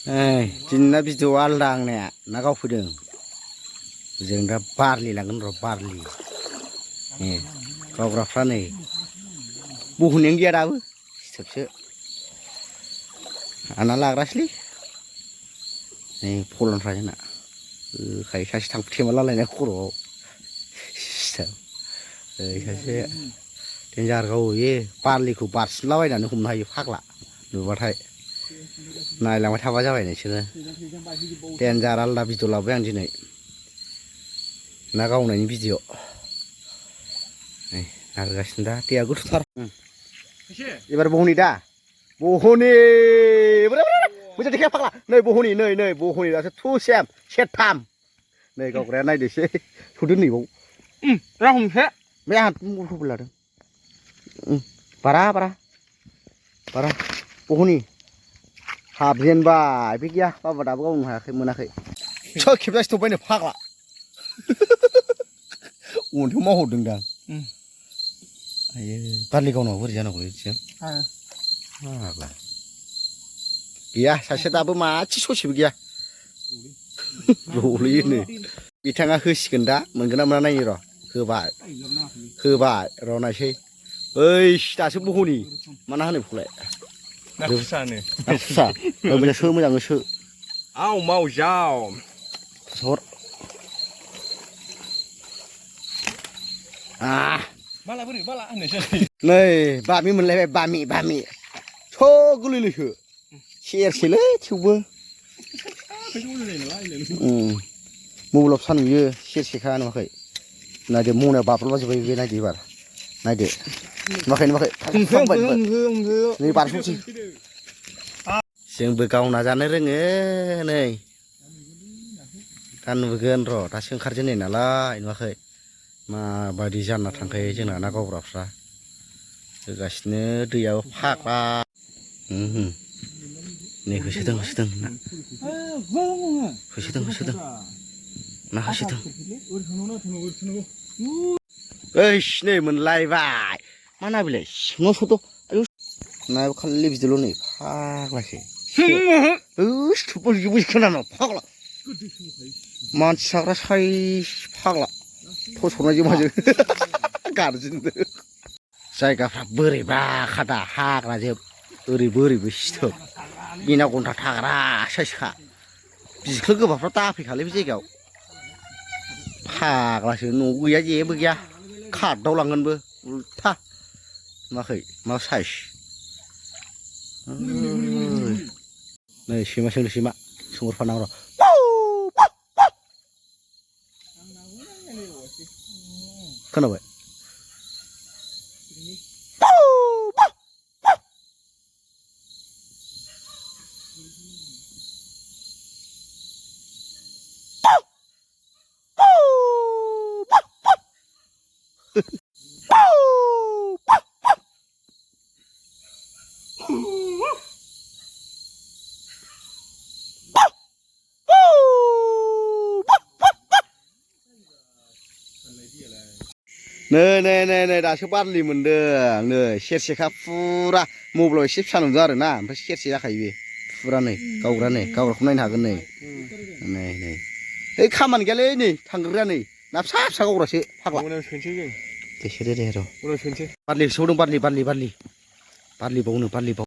दिनैना video आलदा आंनिया ना गाव फैदों जों दा बारलि लांगोन र' बारलि गावग्राफ्रा नै बहननायानो गैया दाबो सिथोबसो आंना लाग्रासोलै नै फलनफ्रा जोंना खाय सासे थांफुथेमा लालायनाय खर'आव सिथोब सासे देन्जार गावहैयो बारलिखौ बारसिनलाबायनानै हमनो हायो फाग्ला नुबाथाय नायलांबाय थाबा जाबाय नोंसोरो देन्जार आलदा भिडिअ लाबोबाय आं दिनै ना गावनायनि भिडिअ नागिरगासिनो दा दैया गोथौथार एबार बहनि दा बहनि मोजां देखाय फाग्ला नै बहनि नै बहनि दासो थु सेम सेरथाम नै गावग्राया नायदोसै थुदो नैबाव दा हमसे बे आंहा मबाइलखौबो लादों बारा बहनि हाबजेनबाय बे गैया बाबा दाबो गावनो हायाखै मोनाखै सोर खेबजासे थबायनो फाग्ला अन्थायाव मावहरदों दां आयो बारलि गावनाव बोरै जानांगौ बिदिजों फाग्ला गैया सासे दाबो मासे ससेबो गैया रलैयोनो बिथाङा होसिगोन दा मोनगोन ना मोना नायनि र' होबाय र' नायसै ओइ दासो बहनि मा ना होनो बेखौलाय ना खुरसानो ना खुरसा मोजाङै सो आव माव जाव सर माला बोरै माला होननोसै नै बामि मोनलायबाय बामि स' गोलैलैसो सेरसेलै थेवबो मबाइलाव सानुयो सेरसेखा नुवाखै नायदो मनायाव बाब्र'लाजोब्बाय बे नायदो एबार नायदो नुवाखै नै बारस'नोसै जोंबो गावना जानो रोङो नै दा नुगोन र' दासो ओंखारजेननाय नालाय नुवाखै माबायदि जाना थांखायो जोंना ना गावग्राफ्रा होगासिनो दैयाबो फाग्ला नै होसोदों ना होसोदों ना होसोदों ओइस नै मोनलायबाय मा ना बिलाय सिङाव सद' आयु नायाबो खालि बिदिल' नै फाग्लासो थुबो खोनानो फाग्ला मानसि जाग्रा साइज फाग्ला थसरनायजों माजों गारजिनदो जायगाफ्रा बोरैबा खादा हाग्राजोब ओरैबो सिथोब बिना गन्था थाग्रा साइसखा बिख्लो गोबाफ्रा दाफैखालै बे जायगायाव फाग्लासो न'आव गैया जेबो गैया खारदावलांगोनबो उल्था नुवाखै मा साइज नै सैमा सोंहरफानांगौ र' खोनाबाय नै दासो बारलि मोनदों नै सेरसेखा फुरा मबाइलाव एसे फिसा नुदों आरो ना ओमफ्राय सेरसे जाखायो बे फुरा नै गावग्राखौ नायनो हागोन नै ओइ खामानि गैयालै नै थांग्रोआ नै ना फिसा गावग्रासो फाग्ला दे र' बारलि सोबावदों बारलि बावनो